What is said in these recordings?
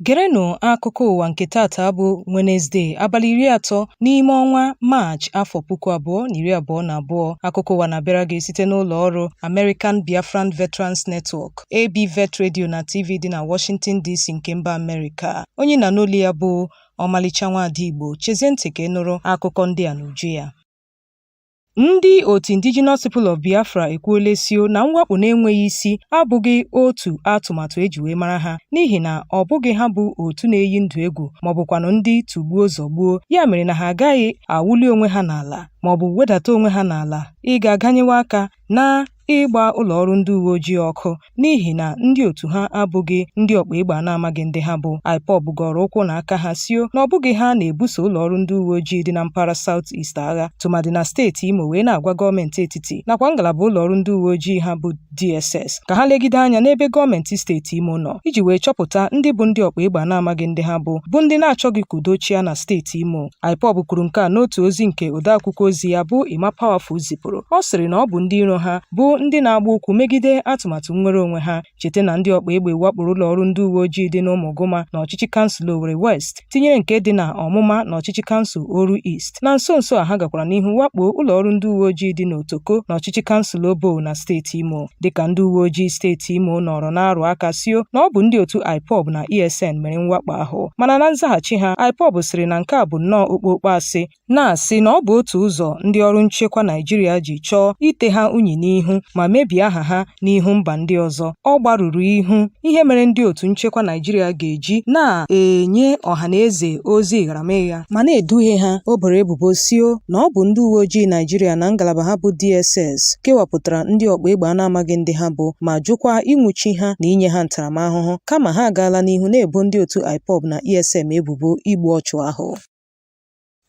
Gerenụ akụkọ ụwa nke taata bụ Wenezdee, abalị 30 n'ime ọnwa Maachị, afọ 2022. Akụkọ ụwa na-abịara gị site n'ụlọ ọrụ American Biafran Veterans Network, ABVET Radio na TV dị na Washington DC nke mba Amerịka. Onye na n'olu ya bụ Ọmalịcha Nwaada Igbo. Chezie ntị ka ị nụrụ akụkọ ndị a n'uju ya. Ndị otu Indigenous People of Biafra ekwuola sio na mwakpo na-enweghị isi abụghị otu atụmatụ eji wee mara ha, n'ihi na ọ bụghị ha bụ otu na-eyi ndụ egwu maọbụkwanụ ndị tụgbuo zọgbuo, ya mere na ha agaghị awụli onwe ha n'ala maọbụ wedata onwe ha n'ala ịga ganyewe aka na ịgba ụlọọrụ ndị uwe ojii ọkụ, n'ihi na ndị otu ha abụghị ndị ọkpa egbe a na-amaghị ndị ha bụ. IPOB gọrọ ụkwụ na aka ha sio na ọ bụghị ha na-ebuso ụlọọrụ ndị uwe ojii dị na mpaghara South East agha, tụmadị na steeti Imo, wee na-agwa gọọmenti etiti nakwa ngalaba ụlọọrụ ndị uwe ojii ha bụ DSS ka ha legide anya n'ebe gọọmenti steeti Imo nọ iji wee chọpụta ndị bụ ndị ọkpa egbe a na-amaghị ndị ha bụ ndị na-achọghị ka udo chịa na steeti Imo. IPOB kwuru nke a n'otu ozi nke odeakwụkwọ ozi ya bụ Emma Powerful zipụrụ. Ọ sịrị na ọ bụ ndị iro ha bụ ndị na-agba ụkwụ megide atụmatụ nnwere onwe ha. Cheta na ndị ọkpa egbe wakporo ụlọọrụ ndị uwe ojii dị n'Ụmụgụma na ọchịchị kansụl Owerri West, tinyere nke dị na Ọmụma na ọchịchị kansụl Oru East. Na nso nso a, ha gakwara n'ihu wakpo ụlọọrụ ndị uwe ojii dị n'Otoko na ọchịchị kansụl Obo na steeti Imo, dịka ndị uwe ojii steeti Imo nọrọ na-arụ aka sio na ọ bụ ndị otu IPOB na ESN mere mwakpo ahụ. Mana na nzaghachi ha, IPOB sịrị na nke a bụ nnọọ okpokpo asị, na-asị na ọ bụ otu ụzọ ndị ọrụ nchekwa Naịjirịa ji chọọ ite ha unyi n'ihu ma mebie aha ha n'ihu mba ndị ọzọ. Ọ gbarụrụ ihu ihe mere ndị otu nchekwa Naịjirịa ga-eji na-enye ọha na eze ozi ịgharamịgha ma na-eduhie ha. O boro ebubo sio na ọ bụ ndị uwe ojii Naịjirịa na ngalaba ha bụ DSS kewapụtara ndị ọkpa egbe a na-amaghị ndị ha bụ, ma jụkwa ịnwụchi ha na inye ha ntaramahụhụ, kama ha agaala n'ihu na-ebo ndị otu IPOB na ESN ebubo igbu ọchụ ahụ.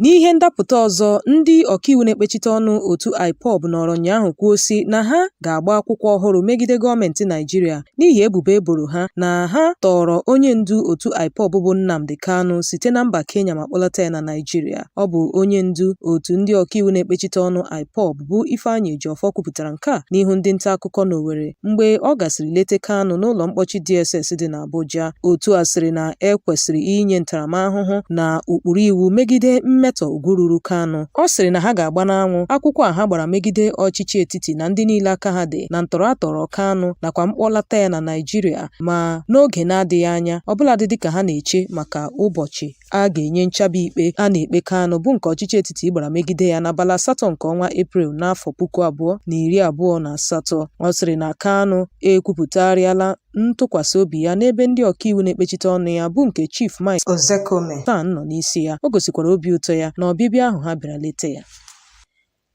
N'ihe ndapụta ọzọ, ndị ọkaiwu na-ekpechite ọnụ otu IPOB nọrọ ụnyaahụ kwuo sị na ha ga-agba akwụkwọ ọhụrụ megide gọọmenti Naịjirịa n'ihi ebubo e boro ha na ha tọọrọ onye ndu otu IPOB bụ Nnamdi Kanu site na mba Kenya ma kpọlata ya na Naịjirịa. Ọ bụ onye ndu otu ndị ọkaiwu na-ekpechite ọnụ IPOB bụ Ifeanyi Ejiofor kwupụtara nke a n'ihu ndị nta akụkọ n'Owerri mgbe ọ gasịrị lete Kanu n'ụlọ mkpọchi DSS dị n'Abuja. Otu a sịrị na e kwesịrị inye ntaramahụhụ na ụkpụrụ iwu megide mmetọ ugwu ruru Kanu. Ọ sịrị na ha ga-agba n'anwụ akwụkwọ a ha gbara megide ọchịchị etiti na ndị niile aka ha dị na ntọrọ atọrọ Kanu nakwa mkpọlata ya na Naịjirịa ma n'oge na-adịghị anya, ọbụladị dịka ha na-eche maka ụbọchị a ga-enye nchabi ikpe a na-ekpe Kanu, bụ nke ọchịchị etiti gbara megide ya n'abalị 8 nke ọnwa Eprel n'afọ 2028. Ọ sịrị na Kanu ekwupụtagharịala ntụkwasị obi ya n'ebe ndị ọkaiwu na-ekpechite ọnụ ya bụ nke Chief Mike Ozekhome SAN nọ n'isi ya. O gosikwara obi ụtọ ya na ọbịbịa ahụ ha bịara leta ya.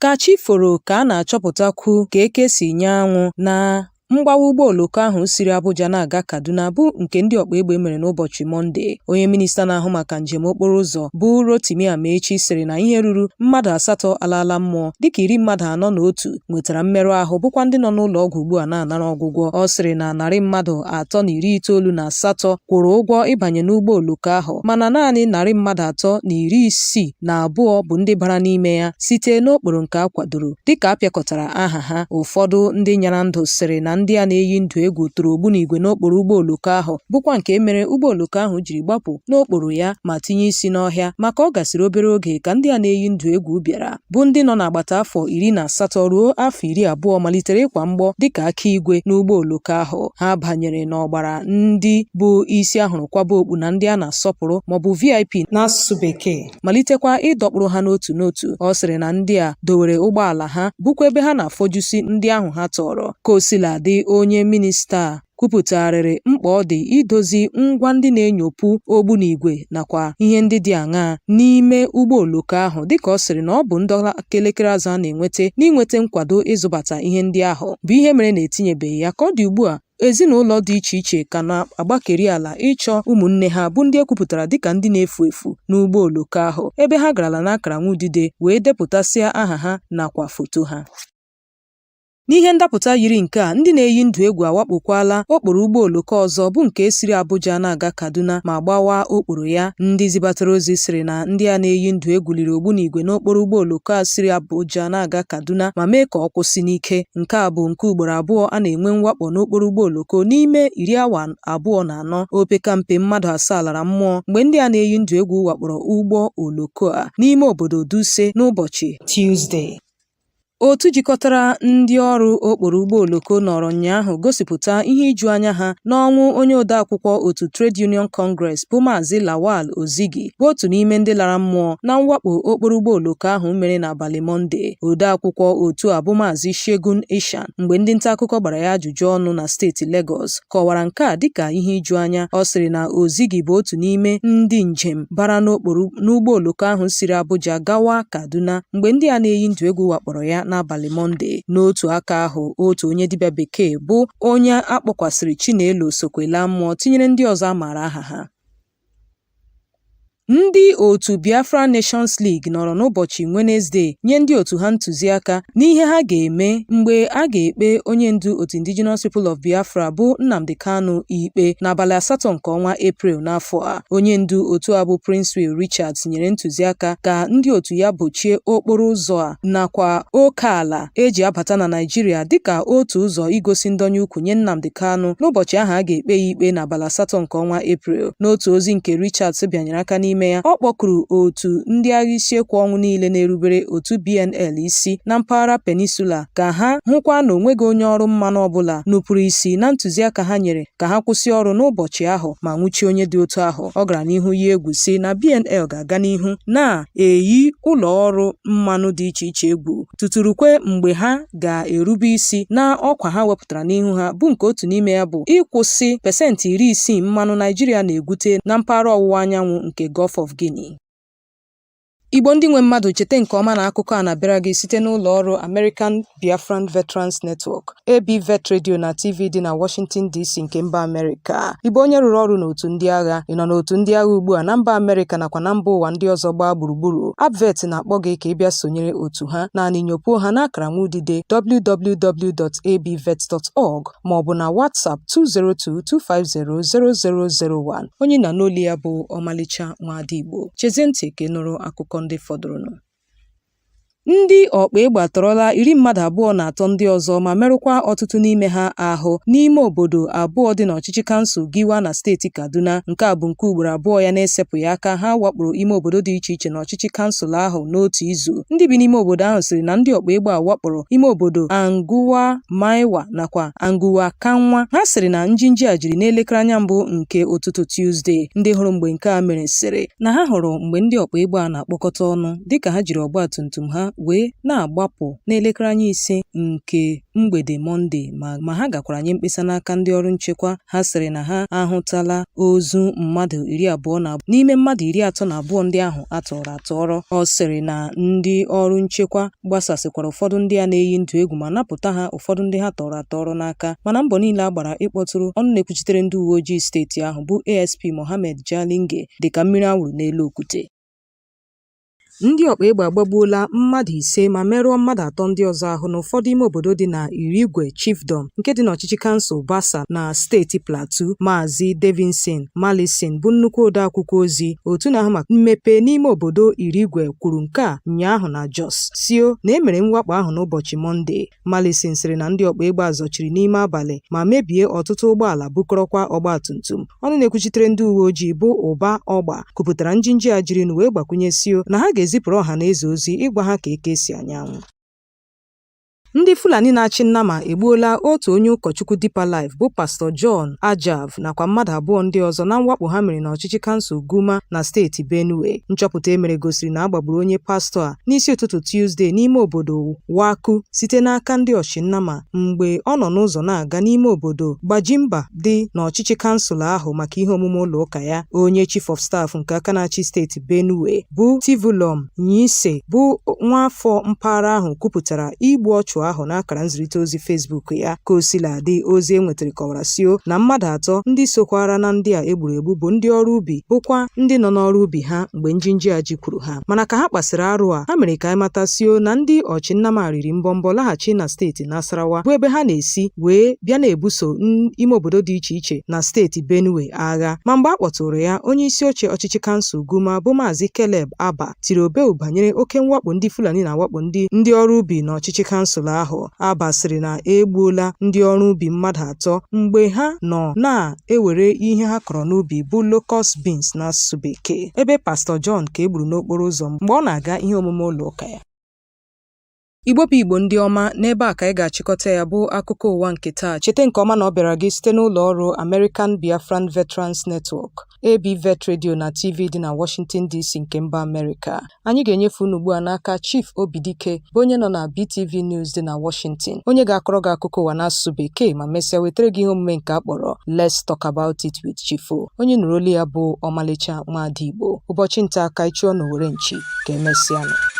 Ka chi foro ka a na-achọpụtakwu ka eke si nye anwụ na mgbawa ụgbọ oloko ahụ siri Abuja na-aga Kaduna, bụ nke ndị ọkpa egbe mere n'ụbọchị Mọnde. Onye minista na-ahụ maka njem okporo ụzọ bụ Rotimi Amaechi sịrị na ihe ruru mmadụ asatọ alaala mmụọ, dịka 41 nwetara mmerụ ahụ, bụkwa ndị nọ n'ụlọ ọgwụ ugbu a na-anara ọgwụgwọ. Ọ sịrị na 398 kwụrụ ụgwọ ịbanye n'ụgbọ oloko ahụ, mana naanị 362 bụ ndị bara n'ime ya site n'okporo nke a kwadoro, dịka a pịakọtara aha ha. Ụfọdụ ndị nyara ndụ sịrị na ndị a na-eyi ndụ egwu tụrụ ogbunigwe n'okporo ụgbọ oloko ahụ, bụkwa nke mere ụgbọ oloko ahụ jiri gbapụ n'okporo ya ma tinye isi n'ọhịa. Maka ọ gasịrị obere oge ka ndị a na-eyi ndụ egwu bịara, bụ ndị nọ n'agbata afọ 18 ruo afọ 20, malitere ịkwa mgbọ dịka aka igwe n'ụgbọ oloko ahụ. Ha banyere n'ọgbara ndị bụ isi ahụrụ kwaba okpu na ndị a na-asọpụrụ, maọbụ VIP n'asụsụ Bekee, malitekwa ịdọkpụrụ ha n'otu n'otu. Ọ sịrị na ndị a dowere ụgbọala ha, bụkwa ebe ha na-afọjusi ndị ahụ ha tọọrọ. Ka o sila dị, onye minista a kwupụtagharịrị mkpa ọ dị idozi ngwa ndị na-enyopụ ogbunigwe nakwa ihe ndị dị aṅaa n'ime ụgbọ oloko ahụ, dịka ọ sịrị na ọ bụ ndọla elekere azụ a na-enweta n'inweta nkwado ịzụbata ihe ndị ahụ bụ ihe mere na etinyebeghị ya. Ka ọ dị ugbu a, ezinụlọ dị iche iche ka na-agbakeri ala ịchọ ụmụnne ha, bụ ndị e kwupụtara dịka ndị na-efu efu n'ụgbọ oloko ahụ, ebe ha garala n'akara nwudide wee depụtasịa aha ha nakwa foto ha. N'ihe ndapụta yiri nke a, ndị na-eyi ndụ egwu awakpokwala okporo ụgbọ oloko ọzọ bụ nke siri Abuja na-aga Kaduna ma gbawaa okporo ya. Ndị zibatara ozi sịrị na ndị a na-eyi ndụ egwu liri ogbunigwe n'okporo ụgbọ oloko a siri Abuja na-aga Kaduna ma mee ka ọ kwụsị n'ike. Nke a bụ nke ugboro abụọ a na-enwe mwakpo n'okporo ụgbọ oloko n'ime iri awa 24. Opekampe mmadụ asaa lara mmụọ mgbe ndị a na-eyi ndụ egwu wakporo ụgbọ oloko a n'ime obodo Dutse n'ụbọchị Tuzdee. Otu jikọtara ndị ọrụ okporo ụgbọ oloko nọrọ ụnyaahụ gosipụta ihe iju anya ha n'ọnwụ onye odeakwụkwọ otu Trade Union Congress bụ Maazị Lawal Ozigi bụ otu n'ime ndị lara mmụọ na mwakpo okporo ụgbọ oloko ahụ mere n'abalị Mọnde. Odeakwụkwọ otu a bụ Maazị Segun Ishan mgbe ndị nta akụkọ gbara ya ajụjụ ọnụ na steeti Legọs kọwara nke a dịka ihe iju anya. Ọ sịrị na Ozigi bụ otu n'ime ndị njem bara n'ụgbọ oloko ahụ siri Abuja gawa Kaduna mgbe ndị a na-eyi ndụ egwu wakporo ya n'abalị Mọnde. N'otu aka ahụ, otu onye dibịa bekee bụ onye a kpọkwasịrị Chinelo sokwa laa mmụọ tinyere ndị ọzọ a maara aha ha. Ndị otu Biafra Nations League nọrọ n'ụbọchị Wenezde nye ndị otu ha ntụziaka n'ihe ha ga-eme mgbe a ga-ekpe onye ndu otu Indigenous People of Biafra bụ Nnamdi Kanu ikpe n'abalị 8 nke ọnwa Eprel n'afọ a. Onye ndu otu a bụ Princewill Richards nyere ntụziaka ka ndị otu ya bochie okporo ụzọ a nakwa oke ala e ji abata na Naịjirịa dịka otu ụzọ igosi ndọnye ukwu nye Nnamdi Kanu n'ụbọchị ahụ a ga-ekpe ya ikpe n'abalị 8 nke ọnwa Eprel. N'otu ozi nke Richards bịanyere aka n'ime ya, ọ kpọkuru otu ndị agha isi ekwe ọnwụ niile na-erubere otu BNL isi na mpaghara Peninsula ka ha hụkwa na onweghị onye ọrụ mmanụ ọbụla nupụrụ isi na ntụziaka ha nyere ka ha kwụsị ọrụ n'ụbọchị ahụ ma nwụchie onye dị otu ahụ. Ọ gara n'ihu yie egwu sị na BNL ga-aga n'ihu na-eyi ụlọ ọrụ mmanụ dị iche iche egwu tuturukwe mgbe ha ga-erube isi na ọkwa ha wepụtara n'ihu ha bụ nke otu n'ime ya bụ ịkwụsị 60% mmanụ Naịjirịa na-egwute na mpaghara ọwụwa anyanwụ nke Gulf of Guinea. Igbo ndị nwe mmadụ, cheta nke ọma na akụkọ a na-abịara gị site n'ụlọ ọrụ American Biafran Veterans Network, ABVET Radio na TV dị na Washington DC nke mba Amerịka. Ị bụ onye rụrụ ọrụ n'otu ndị agha, ị nọ n'otu ndị agha ugbu a na mba Amerịka nakwa na mba ụwa ndị ọzọ gbaa gburugburu, ABVET na-akpọ gị ka ị bịa sonyere otu ha. Naanị nyopuo ha n'akara nwaudide www.abvet.org ma ọ bụ na WhatsApp 202-250-0001. Onye na n'olu ya bụ ọmalịcha nwaada Igbo. Chezie ntị ka ị nụrụ akụkọ ndị fọdụrụnụ. Ndị ọkpa egbe atọrọla 23 ndị ọzọ ma merụkwa ọtụtụ n'ime ha ahụ n'ime obodo abụọ dị n'ọchịchị kansụl Giwa na steeti Kaduna. Nke a bụ nke ugboro abụọ ya na-esepụghị aka ha wakporo ime obodo dị iche iche n'ọchịchị kansụl ahụ n'otu izu. Ndị bi n'ime obodo ahụ sịrị na ndị ọkpa egbe a wakporo ime obodo Anguwa Maiwa nakwa Anguwa Kanwa. Ha sịrị na njinji a jiri n'elekere anya mbụ nke ụtụtụ Tuzdee. Ndị hụrụ mgbe nke a mere sịrị na ha hụrụ mgbe ndị ọkpa egbe a na-akpọkọta ọnụ dịka ha jiri ọgba tum tum ha wee na-agbapụ n'elekere anya 5 nke mgbede Mọnde ma ha gakwara nye mkpesa n'aka ndị ọrụ nchekwa. Ha sịrị na ha ahụtala ozu mmadụ 22 n'ime mmadụ 32 ndị ahụ a tọọrọ atọrọ. Ọ sịrị na ndị ọrụ nchekwa gbasasịkwara ụfọdụ ndị a na-eyi ndụ egwu ma napụta ha ụfọdụ ndị ha tọọrọ atọrọ n'aka. Mana mbọ niile a gbara ịkpọtụrụ ọnụ na-ekwuchitere ndị uwe ojii steeti ahụ bụ ASP Mohammed Jalinge dị ka mmiri a wụrụ n'elu okwute. Ndị ọkpa egbe agbagbuola mmadụ ise ma merụọ mmadụ atọ ndị ọzọ ahụ n'ụfọdụ ime obodo dị na Irigwe Chiefdom nke dị n'ọchịchị kansụl Basa na steeti Plateau. Maazị Davidson Malison bụ nnukwu odeakwụkwọ ozi otu na-ahụ maka mmepe n'ime obodo Irigwe kwuru nke a ụnyaahụ na Jos sio na e mere mwakpo ahụ n'ụbọchị Mọnde. Malison sịrị na ndị ọkpa egbe a zọchiri n'ime abalị ma mebie ọtụtụ ụgbọala bukọrọkwa ọgbatumtum. Ọnụ na-ekwuchitere ndị uwe ojii bụ Ụba Ọgba kwupụtara njinji a jirinụ wee gbakwunye sio na ha ga-ezipụrụ ọha na eze ozi ịgwa ha ka eke si anyanwụ. Ndị Fulani na-achị nnama egbuola otu onye ụkọchukwu Deeper Life bụ Pastọ John Ajav nakwa mmadụ abụọ ndị ọzọ na mwakpo ha mere n'ọchịchị kansụl Guma na steeti Benue. Nchọpụta e mere gosiri na a gbagburu onye pastọ a n'isi ụtụtụ Tuzdee n'ime obodo Waku site n'aka ndị ọchịnnama mgbe ọ nọ n'ụzọ na-aga n'ime obodo Gbajimba dị n'ọchịchị kansụl ahụ maka ihe omume ụlọ ụka ya. Onye Chief of Staff nke aka na-achị steeti Benue bụ Tivulom Nyise bụ nwaafọ mpaghara ahụ kwupụtara igbu ọchụ ahụ n'akara nzirịta ozi Facebook ya. Ka o sila dị, ozi e nwetara kọwara sio na mmadụ atọ ndị sokwara na ndị a egburu egbu bụ ndị ọrụ ubi bụkwa ndị nọ n'ọrụ ubi ha mgbe njinji a jikwuru ha. Mana ka ha kpasịrị arụ a, ha mere ka anyị mata sio na ndị ọchịnnama riri mbọmbọ laghachi na steeti Nasarawa bụ ebe ha na-esi wee bịa na-ebuso ime obodo dị iche iche na steeti Benue agha. Ma mgbe a kpọtụrụ ya, onye isi oche ọchịchị kansụl Guma bụ Maazị Caleb Abba tiri obeu banyere oke mwakpo ndị Fulani na-awakpo ndị ndị ọrụ ubi n'ọchịchị kansụl ahụ. Abba sịrị na e gbuola ndị ọrụ ubi mmadụ atọ mgbe ha nọ na-ewere ihe ha kọrọ n'ubi bụ locust beans n'asụsụ Bekee, ebe Pastọ John ka e gburu n'okporo ụzọ mgbe ọ na-aga ihe omume ụlọ ụka ya. Igbo bụ Igbo ndị ọma, n'ebe a ka anyị ga-achịkọta ya bụ akụkọ ụwa nke taa. Cheta nke ọma na ọ bịara gị site n'ụlọ ọrụ American Biafran Veterans Network, ABVET Radio na TV dị na Washington DC nke mba Amerịka. Anyị ga-enyefe unu ugbu a n'aka Chief Obidike bụ onye nọ na BTV News dị na Washington, onye ga-akọrọ gị akụkọ ụwa n'asụsụ Bekee ma mesịa wetara gị ihe omume nke a kpọrọ Let's Talk About It with Chief O. Onye nụrụ olu ya bụ Ọmalịcha Nwaada Igbo. Ụbọchị nta ka anyị chụọ n'owere nchi, ka emesịanụ.